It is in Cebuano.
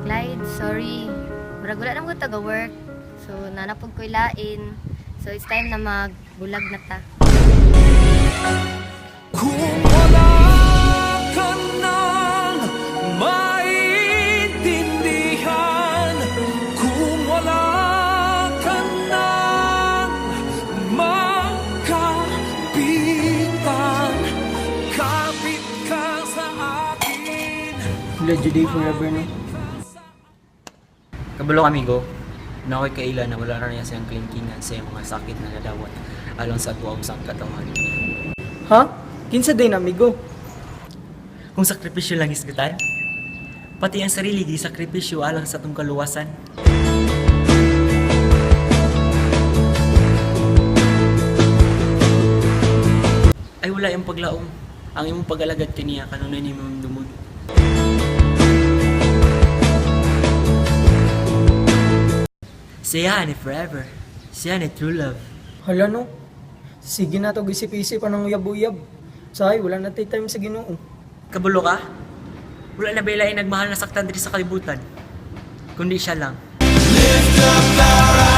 Clyde, sorry. Murag wala na mo taga work. So nanapog ko'y lain. So it's time na magbulag na ta. Kung wala ka nang maintindihan, kung wala ka nang makapitan, kapit ka sa akin. Wala Juday forever, no? Kabalo amigo, na ako'y kaila na wala rin niya siyang kalingkingan sa iyang mga sakit na nadawat alang sa tuwang sang katawan. Ha? Kinsa day na, amigo? Kung sakripisyo lang isgutan, pati ang sarili gi sakripisyo alang sa atong kaluwasan. Ay wala yung paglaom. Ang imong pag-alagad kaniya kanunay ni imong dumod. Siya ni forever. Siya ni true love. Hala, no? Sige na to, isip-isip anong uyab-uyab. Say, wala na tay time sa Ginoo. Kabulo ka? Wala na ba nagmahal na saktan diri sa kalibutan? Kundi siya lang. Lift up our